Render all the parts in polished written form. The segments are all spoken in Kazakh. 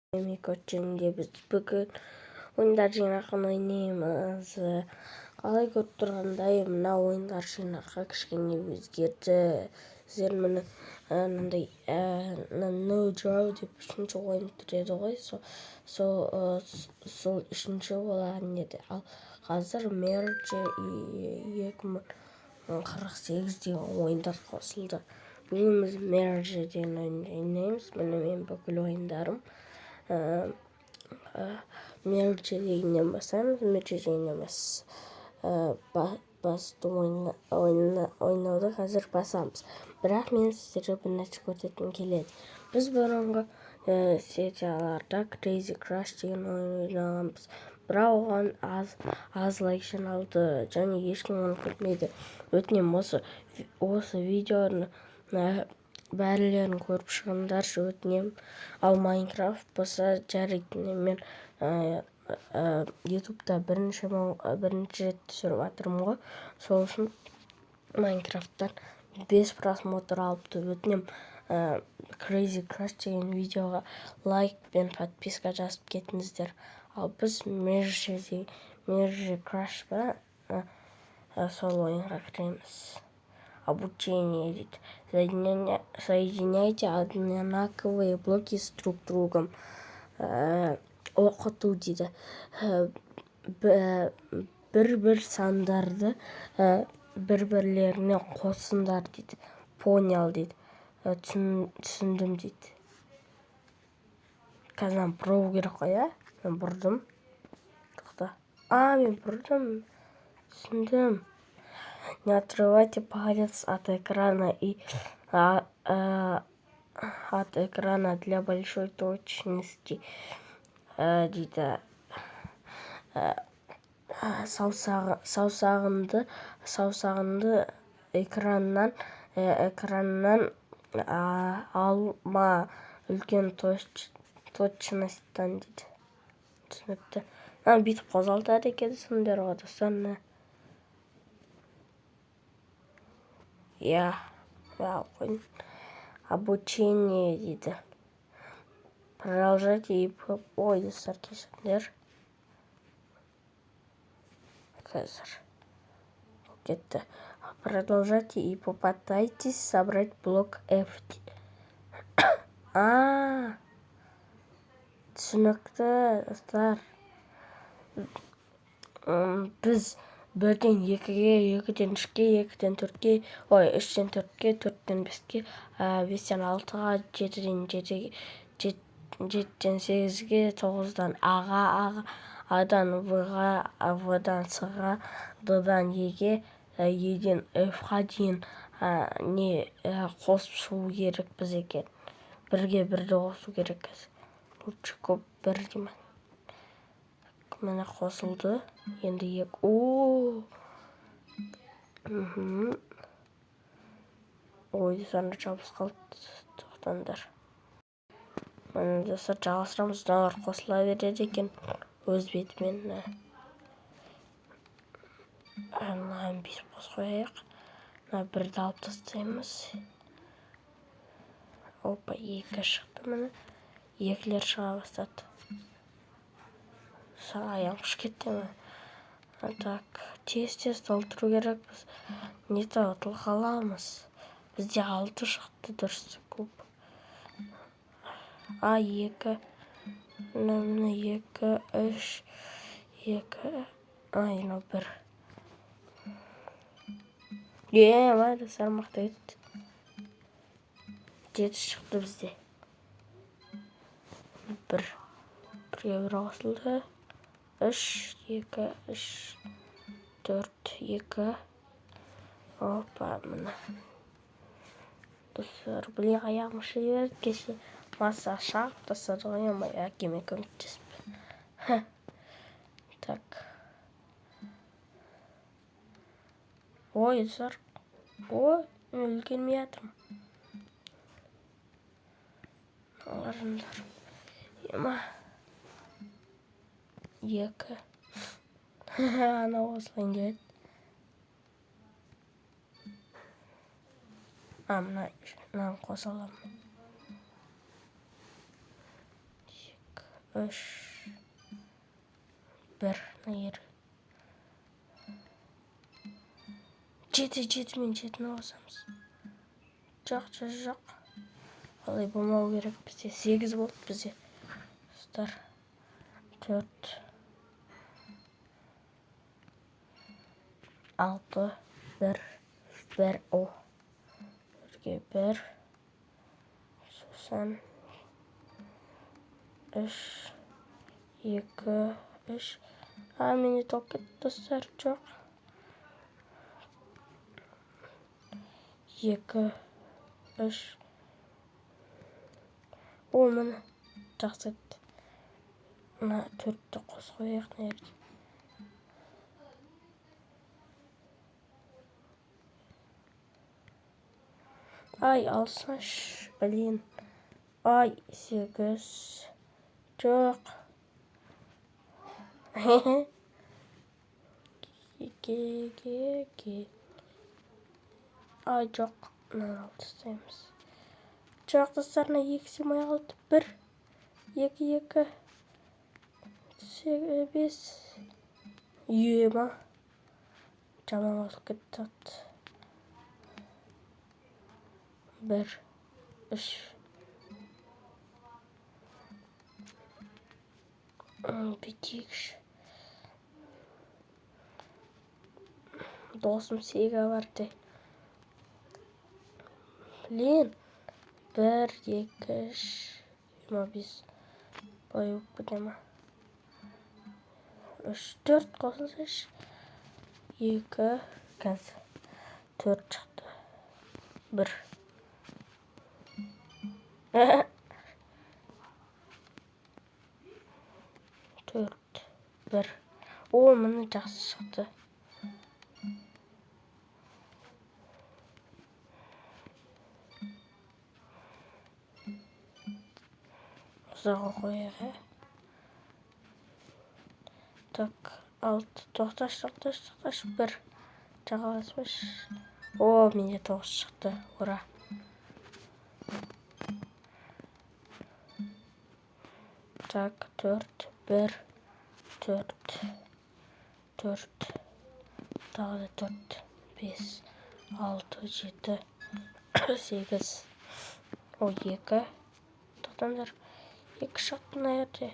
Микоченде біз бүгін ойындар жинақын ойнаймыз. Қалай көріп тұрғандай, мына ойындар жинақы кішкене өзгерді. Сіздер міне мынандай No Draw деп үшінші ойын тұр еді ғой, сол үшінші болатын еді. Ал қазір Merge 2048 деген ойындар қосылды. Бүгін біз Merge деген ойын ойнаймыз. Міне мен бүкіл ойындарым. Merge дегеннен бастаймыз. Merge дегеннен басты ойнауды қазір басамыз. Бірақ мен сіздерге бір нәрсе көрсеткім келеді. Біз бұрынғы серияларда Crazy Crush деген ойын ойнағанбыз. Бірақ оған аз лайк жиналды және ешкім оны көрмеді. Өтінемін, осы видеоны бәрілерін көріп шығыңдаршы, өтінемін. Ал Майнкрафт болса жарайды, мен Ютубта бірінші рет түсіріп жатырмын ғой, сол үшін Майнкрафттан 5 просмотр алыпты. Өтінемін, Crazy Crush деген видеоға лайк пен подписка жазып кетіңіздер. Ал біз Merge Crush па, сол ойынға кіреміз. Обучение дейді. Соединяйте одинаковые блоки с друг другом. Оқыту дейді. Бір-бір сандарды бір-бірлеріне қосыңдар дейді. Понял дейді. Түсіндім дейді. Қазір бұру керек қой, иә? Мен бұрдым. Тоқта. А, мен бұрдым. Түсіндім. Не отрывайте палец от экрана и от экрана для большой точности дейді. Саусағыңды экраннан алма үлкен точностьтан дейді. Түсінікті. Бүйтіп қозғалтады екенсіңдер ғой, достар. Иә, қойдым. Обучение дейді. Продолжайте и... Ой, достар, кешіріңдер. Қазір. Кетті. Продолжайте и попытайтесь собрать блок F. А, түсінікті, достар. Біз бірден екіге, екіден үшке, екіден төртке, ой, үштен төртке, төрттен беске, бестен алтыға, жетіден жетіге, жетіден сегізге, тоғыздан аға, адан в-ға, в-дан с-ға, д-дан е-ге, е-ден ф-ға дейін не қосып шығу керекпіз екен. Бірге бірді қосу керек. Лучше көп бір деймін. Міне қосылды. Енді екі. О! Ой, достар, жабысып қалды. Тоқтаңдар. Міне, достар, жалғастырамыз. Мыналар қосыла береді екен өз бетімен. Мынаны бүйтіп қосып қояйық. Мына бірді алып тастаймыз. Опа, екі шықты міне. Екілер шыға бастады. Аяғым қышып кетті ме? Так, тез-тез толтыру керекпіз. Не то ұтылып қаламыз. Бізде алты шықты, дұрыс көп. А, екі. Міне, екі, үш, екі. Ай, мынау бір. Е, достар, мықты кетті. Жеті шықты бізде. Бір. Бірге бір қосылды. Үш, екі, үш, төрт, екі. Опа, міне. Достар, блин, аяғым ши берді. Кеше массаж шағып тастады ғой, ема, әкеме көмектесіп. Так. Ой, достар. Ой, мен үлгермей жатырмын. Қараңдар. Ема. Екі. Анау қосылайын деп еді. А, мынаны қоса аламын. Екі. 3, 1, мына жер. 7, 7 мен 7-ні қосамыз. Жоқ, жоқ, жоқ. Олай болмау керек. Бізде 8 болды бізде. Достар, 4, 6, 1, 1, о. Бірге 1. Сосын 3, 2, 3. А, менде толып кетті, достар, жоқ. 2, 3. О, міне, жақсы кетті. Мына 4-ті қосып қояйық мына жерге. Ай, алсайшы, блин. Ай, 8. Жоқ. Ге, ге, ге. Ай, жоқ. Мынаны алып тастаймыз. Жоқ, достар, мына 2 сыймай қалды. 1, 2, 2, 5. Ема. Жаман қосылып кетті. 1, 3. Бүйтейікші. Досым Сега бар де. Блин. 1, 2, 3, 25. Былай болып кете ма? 3, 4 қосылсайшы. 2, қазір 4 шықты. 1. 4, 1. О, міне жақсы шықты. Ұзақ қояйық, ә? Так, 6, тоқташы, тоқташы, тоқташы, 1. Жағаласпашы. О, менде 9 шықты. Ура. Так, 4, 1, 4, 4, тағы да 4, 5, 6, 7, 8, о, 2. Тоқтаңдар. 2 шықты мына жерде.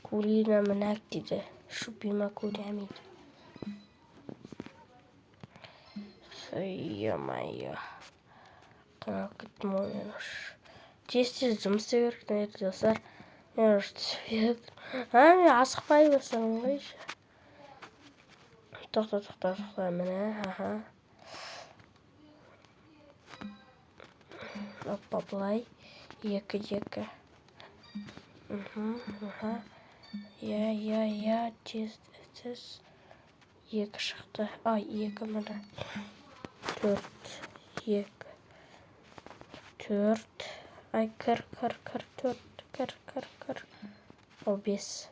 Кулина мінәк дейді. Шупима курямид. Ё-моё. Қиналып кеттім ғой мен уж. Тез-тез жұмыс істеу керек мына жерде, достар. Мен уж түспей. А, мен асықпай бастадым ғой еще. Тоқта, тоқта, тоқта, міне, аха. Опа, былай. 2, 2. Аха. Я, я, я, тез, тез. 2 шықты. Ай, 2 міне. 4, 2, 4. Ай, кір, кір, кір, 4, кір, кір, кір. О, 5.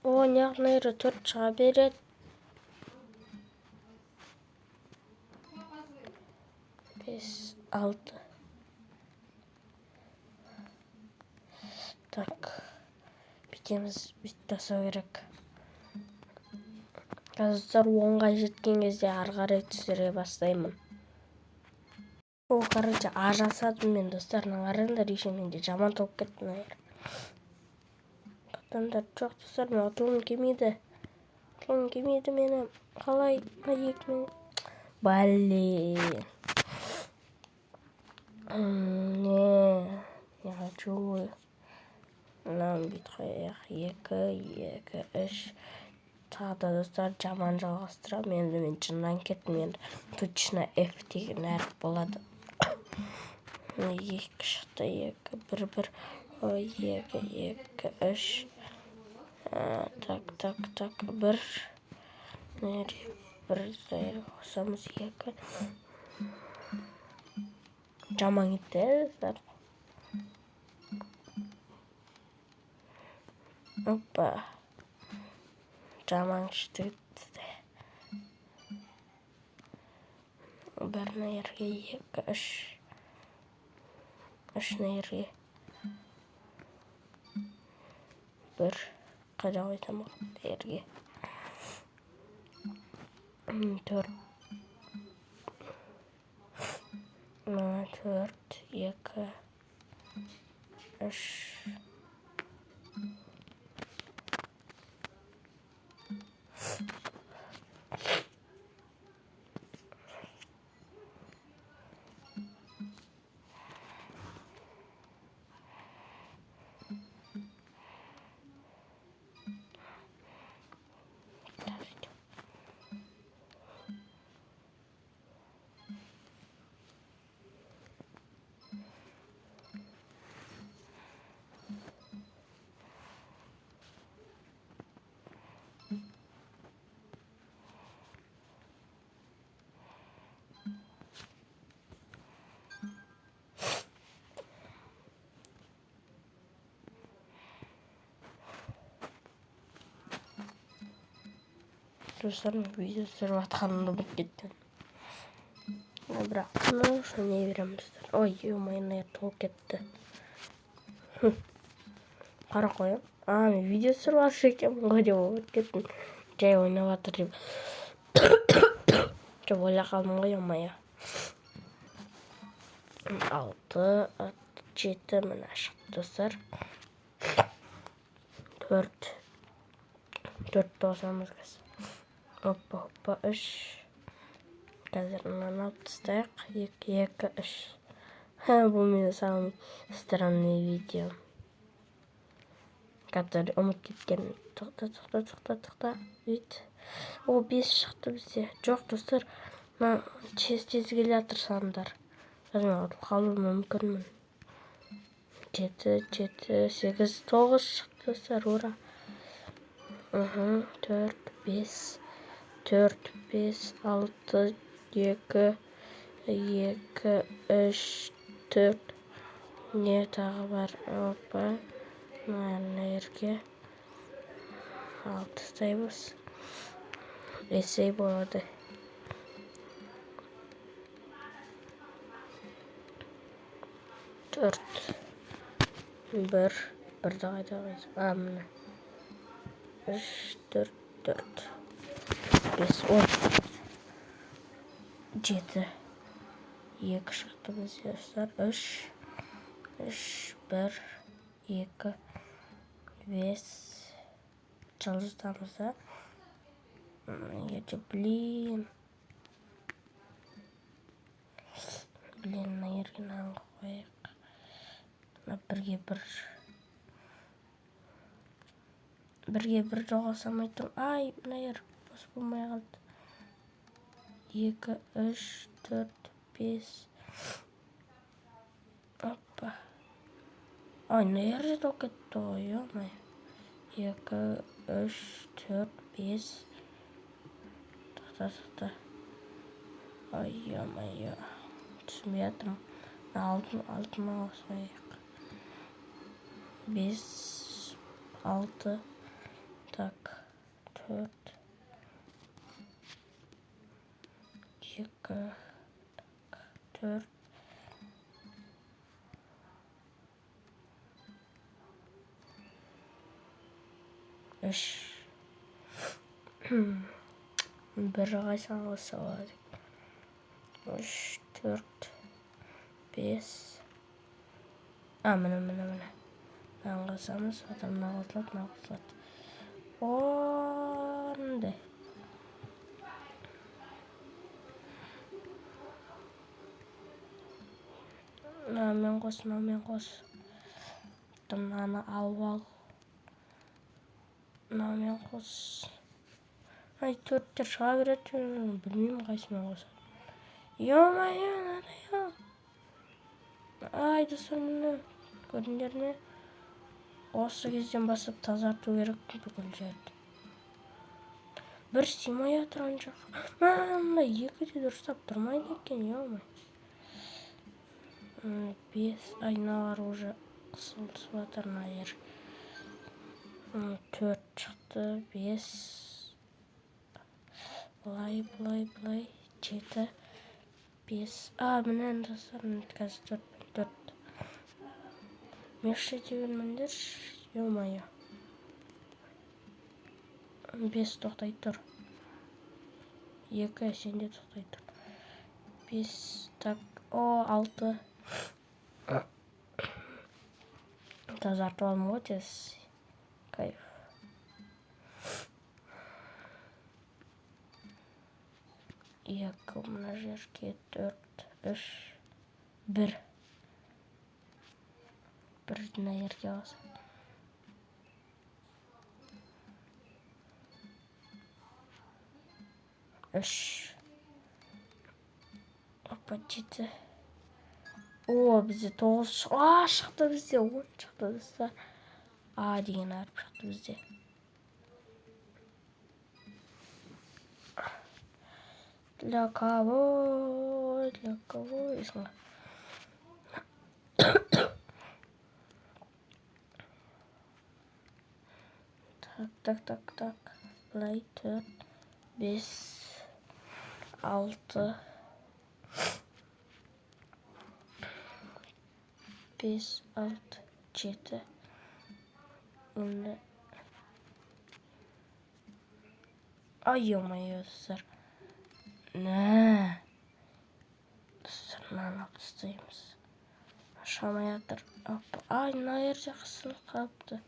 О, неғып мына жерде 4 шыға береді. 5, 6. Так, бүйтеміз, бүйтіп тастау керек. Қазір 10-ға жеткен кезде ары қарай түсіре бастаймын. О, короче, ажырасадым мен, достар. Мына қараңдар, еще менде жаман толып кетті мына жер. Тоқтаңдар, жоқ, достар, мен ұтылғым келмейді. Ұтылғым келмейді мені. Қалай? Мына екі мен. Блин. Не, не хочу. Мынаны бүйтіп қояйық. 2, 2, 3. Тағы да, достар, жаман жалғастырамын. Енді мен жыннан кеттім. Енді точно F деген әріп болады. 2 шықты, 2, 1, 1, 2, 2, 3. Так, так, так, 1. 1, қосамыз, 2. Жаман кетті, достар. Опа. Жаман күшті кетті. Бір мына жерге, екі, үш. Үш мына жерге. Бір. Қайда қойсам болады? Мына жерге. Төрт. Мына төрт, екі, үш. Достар, мен видео түсіріп жатқанымды ұмытып кеттім. Бірақ тыныш ойнай беремін, достар. Ой, ё-моё, мына жер толып кетті. Қара қоямын. А, мен видео түсіріп жатыр екенмін ғой деп ұмытып кеттім. Жай ойнап жатыр деп. Деп ойлап қалдым ғой, ё-моё. 6, 7, міне шықты, достар. 4. 4 қосамыз қазір. Опа, опа, 3. Қазір мынаны алып тастайық. 2, 2, 3. Ха, бұл менің самый странный видео, который ұмытып кеткен. Тоқта, тоқта, тоқта, тоқта. Өйт. О, 5 шықты бізде. Жоқ, достар, мына тез-тез келе жатыр сандар. Қазір мен ұтылып қалуым мүмкінмін. 7, 7, 8, 9 шықты, достар, ура. 4, 5, 4, 5, 6, 2, 2, 3, 4. Не тағы бар? Опа. Мына жерге алып тастаймыз. Есей болады. 4, 1, бірді қайда қойсам? А, міне. 3, 4, 4. 5, 10. 7. 2 шықты бізде, достар. 3, 3, 1, 2, 5. Жылжытамыз да. Егерде, блин. Блин, мына жерге мынаны қояйық. Мына бірге бір. Бірге бір жоғалса алмай тұрмын. Ай, мына жер бос болмай қалды. 2, 3, 4, 5. Опа. Ай, мына жерде толып кетті ғой, ё-моё. 2, 3, 4, 5. Тоқта, тоқта. Ой, ё-моё. Түсінбей жатырмын. Алтын, алтыны қосайық. 5, 6. Так, 4, 2, так, 4. 3. Бір қайсыны қосса болады? 3, 4, 5. А, міне, міне, міне. Мынаны қосамыз, потом мына қосылады, мына қосылады. Ондай. Мынамен қос, мынамен қос. Потом мынаны алып ал. Мынамен қос. Ай, төрттер шыға береді, білмеймін қайсымен қосады. Ё-моё, мынандай. Ай, достар, міне көрдіңдер ме? Осы кезден бастап тазарту керек бүкіл жерді. Бір сыймай жатыр ана жаққа. Мына екі де дұрыстап тұрмайды екен, ё-моё. 5, айналар уже қысылысып жатыр мына жер. 4 шықты, 5. Былай, былай, былай, 7. 5. А, міне, достар, қазір 4 пен 4. Мешать бермеңдерші, ё-моё. 5, тоқтай тұр. 2, сен де тоқтай тұр. 5, так, о, 6. Тазартып алдым ғой тез. Кайф. 2, мына жерге 4, 3, 1. 1 мына жерге алсақ. 3. Опа, 7. О, бізде 9. А, шықты бізде, 10 шықты, достар. А деген әріп шықты бізде. Для кого? Для кого? Есіңе. Так, так, так, так. Былай 4, 5, 6, 5, 6, 7. Енді. Ай, ё-моё, достар. Нә. Достар, мынаны алып тастаймыз. Ашамай жатыр. Опа. Ай, мына жерде қысылып қалыпты.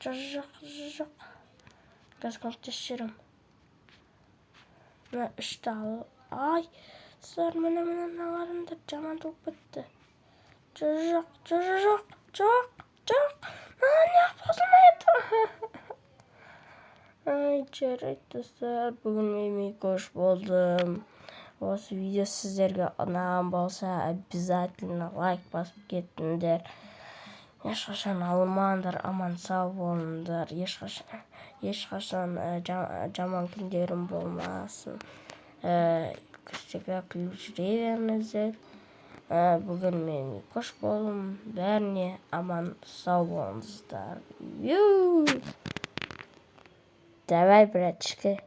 Жоқ, жоқ, жоқ. Қазір көмектесіп жіберемін. Мына 3-ті ал. Ай, достар, міне, міне, мыналарым жаман толып кетті. Жоқ, жоқ, жоқ, жоқ, жоқ. Мына неғып қосылмай жатыр? Ай, жарайды, достар, бүгін мен Микош болдым. Осы видео сіздерге ұнаған болса, обязательно лайк басып кетіңдер. Ешқашан ауырмаңдар, аман сау болыңдар. Ешқашан жаман күндерім болмасын. Всегда күліп жүре беріңіздер. Бүгін мен Микош болдым. Бәріне аман сау болыңыздар. Ю! Давай, братишка.